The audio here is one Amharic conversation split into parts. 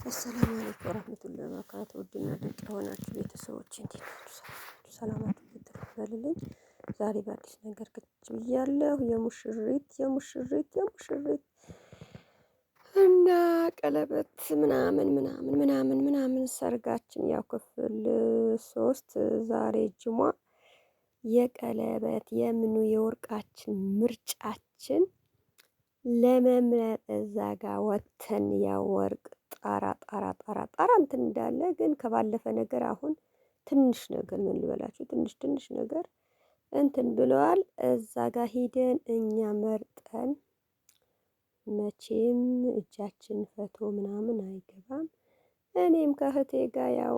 አሰላሙ አለይኩም ወራህመቱላሂ ወበረካቱ። ውድና ድንቅ የሆናችሁ ቤተሰቦች እንዴት ናችሁ? ሰላማችሁ ይብዛልኝ። ዛሬ በአዲስ ነገር ክች ብያለሁ። የሙሽሪት የሙሽሪት የሙሽሪት እና ቀለበት ምናምን ምናምን ምናምን ምናምን ሰርጋችን ያው ክፍል 3 ዛሬ ጅሟ የቀለበት የምኑ የወርቃችን ምርጫችን ለመምረጥ እዛ ጋ ወተን ያው ወርቅ ጣራ ጣራ ጣራ ጣራ እንትን እንዳለ ግን ከባለፈ ነገር አሁን ትንሽ ነገር ምን ልበላችሁ ትንሽ ትንሽ ነገር እንትን ብለዋል። እዛ ጋ ሂደን እኛ መርጠን መቼም እጃችን ፈቶ ምናምን አይገባም። እኔም ከእህቴ ጋር ያው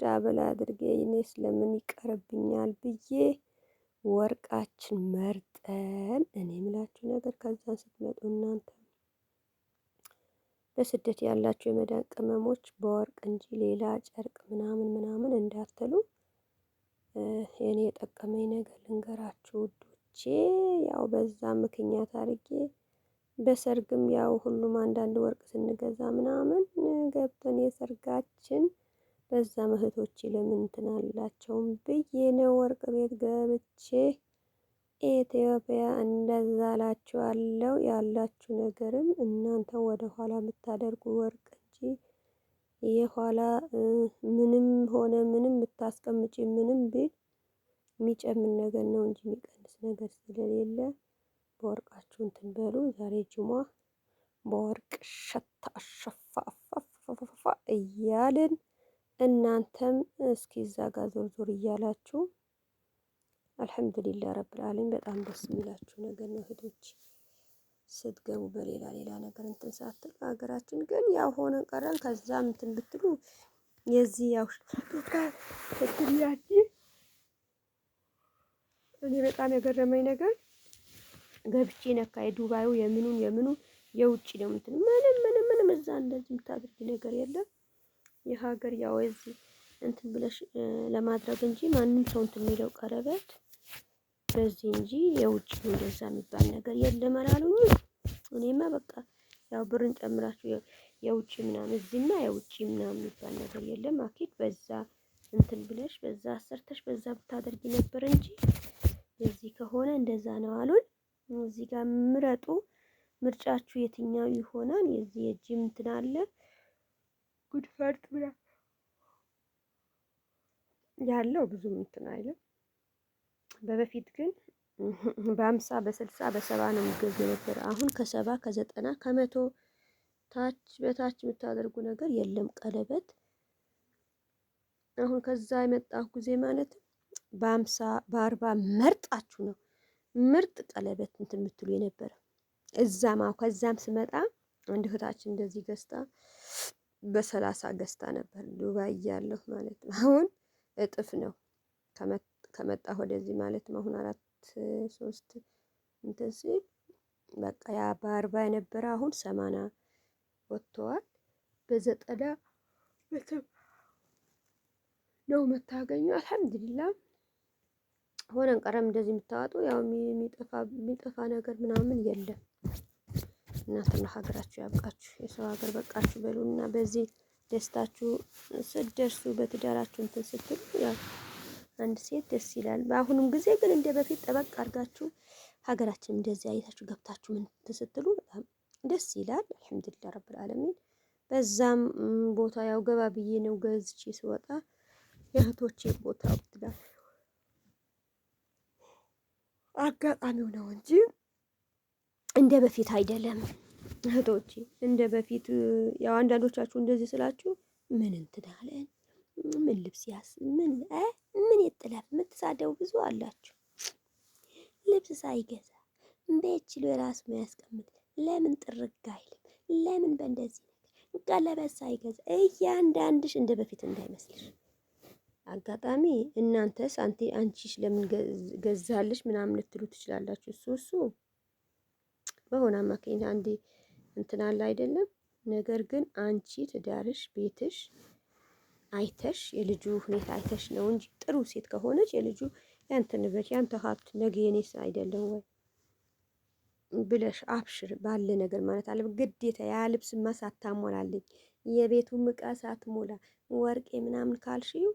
double አድርጌ እኔስ ለምን ይቀርብኛል ብዬ ወርቃችን መርጠን እኔ የምላችሁ ነገር ከዛን ስትመጡ እናንተ በስደት ያላችሁ የመዳን ቅመሞች በወርቅ እንጂ ሌላ ጨርቅ ምናምን ምናምን እንዳትሉ። የኔ የጠቀመኝ ነገር ልንገራችሁ ውዶቼ። ያው በዛ ምክንያት አድርጌ በሰርግም ያው ሁሉም አንዳንድ ወርቅ ስንገዛ ምናምን ገብተን የሰርጋችን በዛ እህቶቼ ለምን እንትን አላቸውም ብዬ ነው ወርቅ ቤት ገብቼ ኢትዮጵያ እንደዛ እላችኋለሁ። ያላችሁ ነገርም እናንተ ወደ ኋላ የምታደርጉ ወርቅ እንጂ የኋላ ምንም ሆነ ምንም የምታስቀምጪ ምንም ቢል የሚጨምር ነገር ነው እንጂ የሚቀንስ ነገር ስለሌለ በወርቃችሁ እንትን በሉ። ዛሬ ጅሟ በወርቅ ሸታ ሸፋ ፋፋፋፋ እያልን እናንተም እስኪ እዛ ጋር ዞር ዞር እያላችሁ አልሐምዱሊላህ ረብል ዓለሚን በጣም ደስ የሚላችሁ ነገር ነው እህቶች። ስትገቡ በሌላ ሌላ ነገር እንትን ሳትሉ ሀገራችን ግን ያው ሆነን ቀረን። ከዛም እንትን ብትሉ የዚህ ያው ያቺ እኔ በጣም የገረመኝ ነገር ገብቼ ነካ የዱባዩ የምኑን የምኑ የውጭ ነው እንትን ምንም ምንም ምንም እዛ እንደዚህ የምታደርጊ ነገር የለም። የሀገር ያው እዚህ እንትን ብለሽ ለማድረግ እንጂ ማንም ሰው እንትን የሚለው ቀለበት በዚህ እንጂ የውጭ እንደዛ የሚባል ነገር የለም አላሉኝም። እኔማ በቃ ያው ብርን ጨምራችሁ የውጭ ምናምን እዚህማ የውጭ ምናምን የሚባል ነገር የለም። አኪድ በዛ እንትን ብለሽ በዛ አሰርተሽ በዛ ብታደርጊ ነበር እንጂ እዚህ ከሆነ እንደዛ ነው አሉን። እዚህ ጋር ምረጡ። ምርጫችሁ የትኛው ይሆናል? የዚህ የጂም እንትን አለ ጉድፈርጥ ብላ ያለው ብዙም እንትን አይልም። በበፊት ግን በ50 በ60 በ70 ነው የሚገዙ የነበረ። አሁን ከ70 ከ90 ከ100 ታች በታች የምታደርጉ ነገር የለም። ቀለበት አሁን ከዛ የመጣሁ ጊዜ ማለት በ50 በ40 መርጣችሁ ነው ምርጥ ቀለበት እንትን የምትሉ የነበረ። እዛም አዎ ከዛም ስመጣ አንድ እህታችን እንደዚህ ገዝታ በ30 ገዝታ ነበር ዱባይ እያለሁ ማለት ነው። አሁን እጥፍ ነው ከመጣ ወደዚህ ማለት ነው። አሁን 4 3 እንትን ሲል በቃ ያ በ40 የነበረ አሁን 80 ወጥተዋል። በ90 ነው የምታገኙ። አልሐምዱሊላህ ሆነን ቀረም እንደዚህ የምታወጡ ያው የሚጠፋ ነገር ምናምን የለም። እናንተም ለሀገራችሁ ያብቃችሁ። የሰው ሀገር በቃችሁ በሉና በዚህ ደስታችሁ ስትደርሱ በትዳራችሁ እንትን ስትሉ ያው አንድ ሴት ደስ ይላል። በአሁኑም ጊዜ ግን እንደ በፊት ጠበቅ አድርጋችሁ ሀገራችን እንደዚህ አይታችሁ ገብታችሁ ምን ስትሉ በጣም ደስ ይላል። አልሐምዱሊላህ ረብል ዓለሚን። በዛም ቦታ ያው ገባ ብዬ ነው ገዝቼ ስወጣ የእህቶቼ ቦታ ትዳር አጋጣሚው ነው እንጂ እንደ በፊት አይደለም። እህቶቼ እንደ በፊት ያው አንዳንዶቻችሁ እንደዚህ ስላችሁ ምን እንትን አለን ምን ልብስ ያስ ምን ምን የጥለፍ የምትሳደቡ ብዙ አላችሁ። ልብስ ሳይገዛ ቤት ችሎ የራሱ ያስቀምጥ ለምን ጥርግ አይልም? ለምን በእንደዚህ ነገር ቀለበት ሳይገዛ እያንዳንድሽ እንደ በፊት እንዳይመስልሽ። አጋጣሚ እናንተስ አንቲ አንቺሽ ለምን ገዛልሽ ምናምን ልትሉ ትችላላችሁ። እሱ እሱ በሆነ አማካኝነት አንዴ እንትን አለ አይደለም። ነገር ግን አንቺ ትዳርሽ ቤትሽ አይተሽ የልጁ ሁኔታ አይተሽ ነው እንጂ ጥሩ ሴት ከሆነች የልጁ ያንተ ንብረት ያንተ ሀብት ነገ የኔስ አይደለም ወይ? ብለሽ አብሽር ባለ ነገር ማለት አለ። ግዴታ ያ ልብስማ ሳታሞላልኝ የቤቱም እቃ ሳትሞላ ወርቄ ምናምን ካልሽው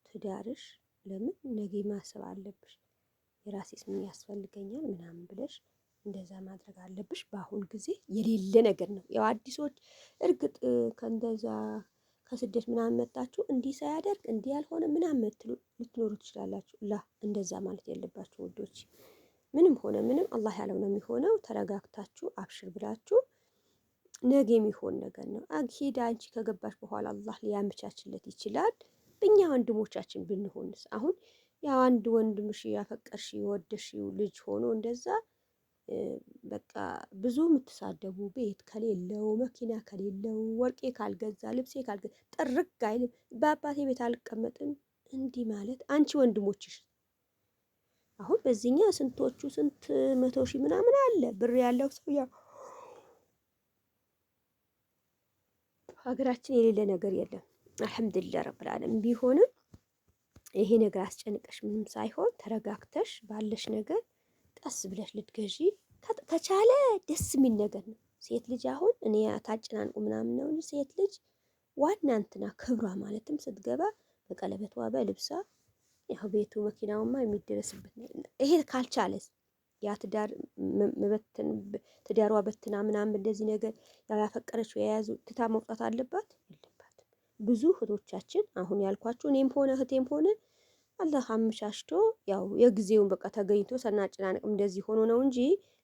ትዳርሽ ለምን ነገ ማሰብ አለብሽ። የራሴስ ምን ያስፈልገኛል ምናምን ብለሽ እንደዛ ማድረግ አለብሽ። በአሁን ጊዜ የሌለ ነገር ነው። ያው አዲሶች እርግጥ ከእንደዛ ከስደት ምናምን መጣችሁ እንዲህ ሳያደርግ እንዲህ ያልሆነ ምናምን ልትኖሩ ትችላላችሁ። ላ እንደዛ ማለት የለባችሁ ውዶች። ምንም ሆነ ምንም አላህ ያለው ነው የሚሆነው። ተረጋግታችሁ አብሽር ብላችሁ ነገ የሚሆን ነገር ነው። አግሂዳ አንቺ ከገባሽ በኋላ አላህ ሊያመቻችለት ይችላል። በእኛ ወንድሞቻችን ብንሆንስ አሁን ያው አንድ ወንድምሽ ያፈቀርሽ የወደድሽው ልጅ ሆኖ እንደዛ በቃ ብዙ የምትሳደቡ ቤት ከሌለው መኪና ከሌለው ወርቄ ካልገዛ ልብሴ ካልገዛ ጥርግ አይልም፣ በአባቴ ቤት አልቀመጥም እንዲህ ማለት አንቺ ወንድሞችሽ አሁን በዚህኛ ስንቶቹ ስንት መቶ ሺህ ምናምን አለ ብር ያለው ሰው ያው ሀገራችን የሌለ ነገር የለም። አልሐምዱሊላህ ረብል ዓለሚን ቢሆንም ይሄ ነገር አስጨንቀሽ ምንም ሳይሆን ተረጋግተሽ ባለሽ ነገር ቀስ ብለሽ ልትገዢ ከቻለ ደስ የሚል ነገር ነው። ሴት ልጅ አሁን እኔ ታጨናንቁ ምናምን ነው እንጂ ሴት ልጅ ዋና እንትና ክብሯ ማለትም ስትገባ በቀለበቷ በልብሷ ያው ቤቱ መኪናውማ የሚደረስበት ይሄ ካልቻለስ ያ ትዳር መበተን ትዳሯ በትና ምናምን እንደዚህ ነገር ያው ያፈቀረችው የያዙ ትታ መውጣት አለባት የለባትም። ብዙ እህቶቻችን አሁን ያልኳችሁ እኔም ሆነ እህቴም ሆነ አላህ አመቻችቶ ያው የጊዜውን በቃ ተገኝቶ ሰናጨናንቅም እንደዚህ ሆኖ ነው እንጂ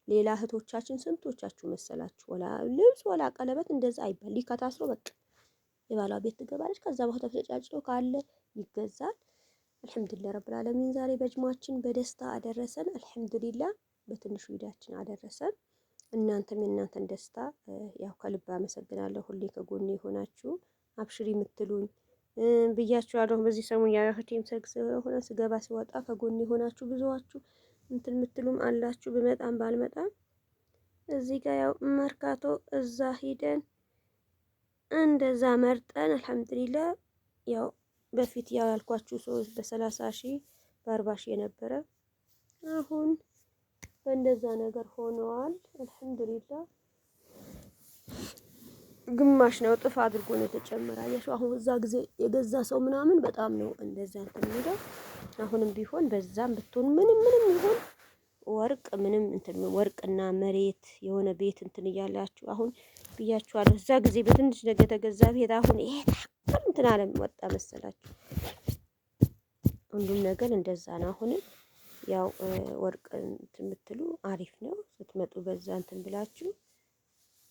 ሌላ እህቶቻችን ስንቶቻችሁ መሰላችሁ? ወላ ልብስ ወላ ቀለበት እንደዛ አይባል ሊካ ታስሮ በቃ የባሏ ቤት ትገባለች። ከዛ በኋላ ተጨጫጭቶ ካለ ይገዛል። አልሐምዱሊላህ ረብል ዓለሚን ዛሬ በጅማችን በደስታ አደረሰን። አልሐምዱሊላህ በትንሹ ኢዳችን አደረሰን። እናንተም የእናንተን ደስታ ያው ከልብ አመሰግናለሁ። ሁሌ ከጎኔ የሆናችሁ አብሽሪ የምትሉኝ ብያችኋለሁ። በዚህ ሰሞን ያው እህቴም ሰርግ ስለሆነ ስገባ ስወጣ ከጎኔ የሆናችሁ ብዙዋችሁ እንትን የምትሉም አላችሁ። ብመጣም ባልመጣም እዚህ ጋር ያው መርካቶ እዛ ሂደን እንደዛ መርጠን አልሐምዱሊላህ ያው በፊት ያው ያልኳችሁ ሰዎች በ30 ሺህ በ40 ሺህ የነበረ አሁን በእንደዛ ነገር ሆነዋል። አልሐምዱሊላህ ግማሽ ነው እጥፍ አድርጎ ነው የተጨመረ። አያችሁ አሁን እዛ ጊዜ የገዛ ሰው ምናምን በጣም ነው እንደዛ እንትን የሚለው። አሁንም ቢሆን በዛም ብትሆን ምንም ምንም ይሁን ወርቅ ምንም እንትን ወርቅና መሬት የሆነ ቤት እንትን እያላችሁ አሁን ብያችኋለሁ። እዛ ጊዜ በትንሽ ነገር የተገዛ ቤት አሁን ይሄ ታክል እንትን አለ ወጣ መሰላችሁ። ሁሉም ነገር እንደዛ ነው። አሁንም ያው ወርቅ እንትን ብትሉ አሪፍ ነው። ስትመጡ በዛ እንትን ብላችሁ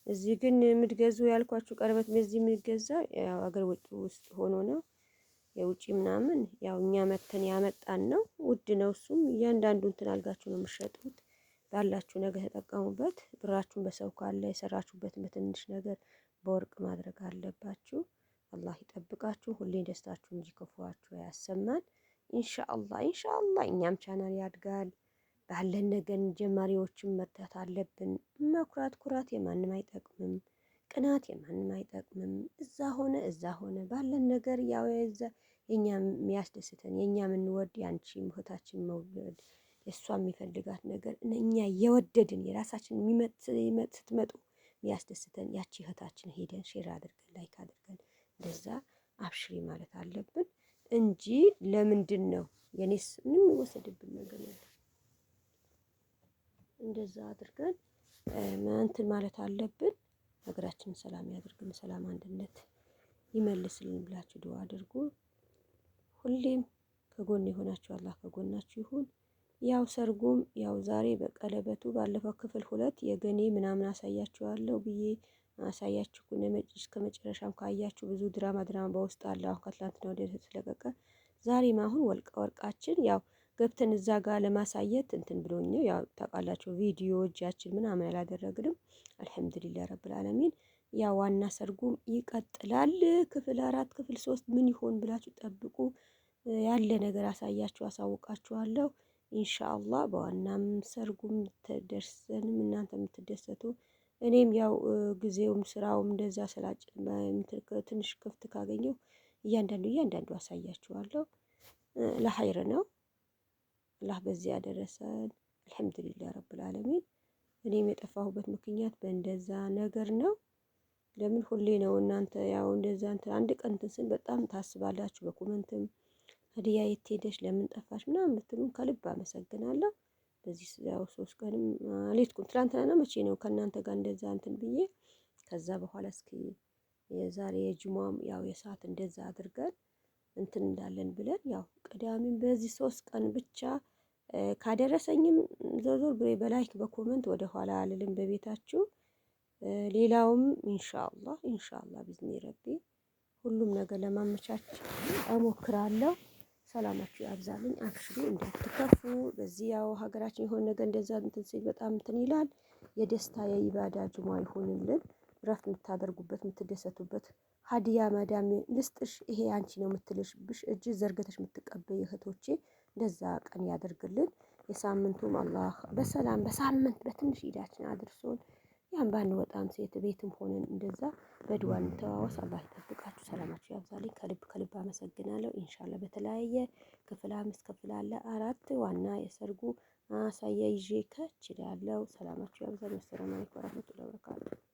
እዚህ ግን የምትገዙ ያልኳችሁ ቀለበት በዚህ የሚገዛ ያው አገር ውስጥ ሆኖ ነው። የውጪ ምናምን ያው እኛ መተን ያመጣን ነው፣ ውድ ነው። እሱም እያንዳንዱ እንትን አድርጋችሁ ነው የምትሸጡት። ባላችሁ ነገር ተጠቀሙበት። ብራችሁን በሰው ካለ የሰራችሁበትን በትንሽ ነገር በወርቅ ማድረግ አለባችሁ። አላህ ይጠብቃችሁ። ሁሌ ደስታችሁ እንጂ ክፉዋችሁ አያሰማን። ኢንሻአላህ ኢንሻአላህ እኛም ቻናል ያድጋል። ባለን ነገር ጀማሪዎችን መርዳት አለብን። መኩራት ኩራት የማንም አይጠቅምም። ቅናት የማንም አይጠቅምም። እዛ ሆነ እዛ ሆነ ባለን ነገር ያው የዛ የኛ የሚያስደስተን የኛ የምንወድ ያንቺ እህታችን መውደድ የእሷ የሚፈልጋት ነገር እኛ የወደድን የራሳችን ስትመጡ የሚያስደስተን ያቺ እህታችን ሄደን share አድርገን like አድርገን እንደዛ አብሽሪ ማለት አለብን እንጂ ለምንድን ነው የኔስ ምንም የሚወሰድብን ነገር የለም። እንደዛ አድርገን እንትን ማለት አለብን። ሀገራችንን ሰላም ያድርግልን፣ ሰላም አንድነት ይመልስልን ብላችሁ ዱአ አድርጉ። ሁሌም ከጎን የሆናችሁ አላህ ከጎናችሁ ይሁን። ያው ሰርጉም ያው ዛሬ በቀለበቱ ባለፈው ክፍል ሁለት የገኔ ምናምን አሳያችኋለሁ ብዬ አሳያችሁ እስከ መጨረሻም ካያችሁ ብዙ ድራማ ድራማ በውስጥ አለ። አሁን ከትላንትና ወዲያ የተለቀቀ ዛሬም አሁን ወልቀ ወርቃችን ያው ገብተን እዛ ጋር ለማሳየት እንትን ብሎኝ ያው ታውቃላችሁ ቪዲዮ እጃችን ምናምን አላደረግንም። አልሐምዱሊላህ ረብል ዓለሚን። ያ ዋና ሰርጉም ይቀጥላል። ክፍል አራት ክፍል ሶስት ምን ይሆን ብላችሁ ጠብቁ። ያለ ነገር አሳያችሁ አሳውቃችኋለሁ። ኢንሻአላህ በዋናም ሰርጉም ተደርሰንም እናንተ የምትደሰቱ እኔም ያው ጊዜውም ስራውም እንደዛ ስላጭ ትንሽ ክፍት ካገኘው እያንዳንዱ እያንዳንዱ አሳያችኋለሁ። ለሀይር ነው። አላህ በዚህ ያደረሰን አልሐምዱሊላህ ረብል ዓለሚን። እኔም የጠፋሁበት ምክንያት በእንደዛ ነገር ነው። ለምን ሁሌ ነው እናንተ ያው እንደዛ እንትን አንድ ቀን እንትን ስል በጣም ታስባላችሁ። በ comment ም ሀዲያ የት ሄደሽ ለምን ጠፋሽ ምናምን ብትሉም ከልብ አመሰግናለሁ። በዚህ ያው 3 ቀንም አልሄድኩም። ትላንትና ነው መቼ ነው ከእናንተ ጋር እንደዛ እንትን ብዬ ከዛ በኋላ እስኪ የዛሬ የጅሟም ያው የሰዓት እንደዛ አድርገን እንትን እንዳለን ብለን ያው ቅዳሜን በዚህ 3 ቀን ብቻ ካደረሰኝም ዞር ዞር ብሬ በ like በ comment ወደ ኋላ አልልም በቤታችሁ። ሌላውም ኢንሻአላህ ኢንሻአላህ ቢዝኒ ረቢ ሁሉም ነገር ለማመቻች እሞክራለሁ። ሰላማችሁ ያብዛልኝ። አብሽሩ፣ እንዳትከፉ። በዚህ ያው ሀገራችን የሆነ ነገር እንደዛ እንትን ሲል በጣም እንትን ይላል። የደስታ የኢባዳ ጁማ ይሁንልን። እረፍት የምታደርጉበት የምትደሰቱበት፣ ሀዲያ ማዳም ልስጥሽ ይሄ አንቺ ነው የምትልሽ ብሽ እጅ ዘርግተሽ የምትቀበይ እህቶቼ እንደዛ ቀን ያደርግልን። የሳምንቱም አላህ በሰላም በሳምንት በትንሽ ኢዳችን አድርሶን ያን ባንወጣም ሴት ቤትም ሆነን እንደዛ በድዋ እንተዋወስ። አላህ ይጠብቃችሁ፣ ሰላማችሁ ያብዛልኝ። ከልብ ከልብ አመሰግናለሁ። ኢንሻአላህ በተለያየ ክፍል 5 ክፍል አለ 4 ዋና የሰርጉ ማሳያ ይዤ ከች እላለሁ። ሰላማችሁ ያብዛልኝ። ሰላም አለይኩም ወራህመቱላሂ ወበረካቱ።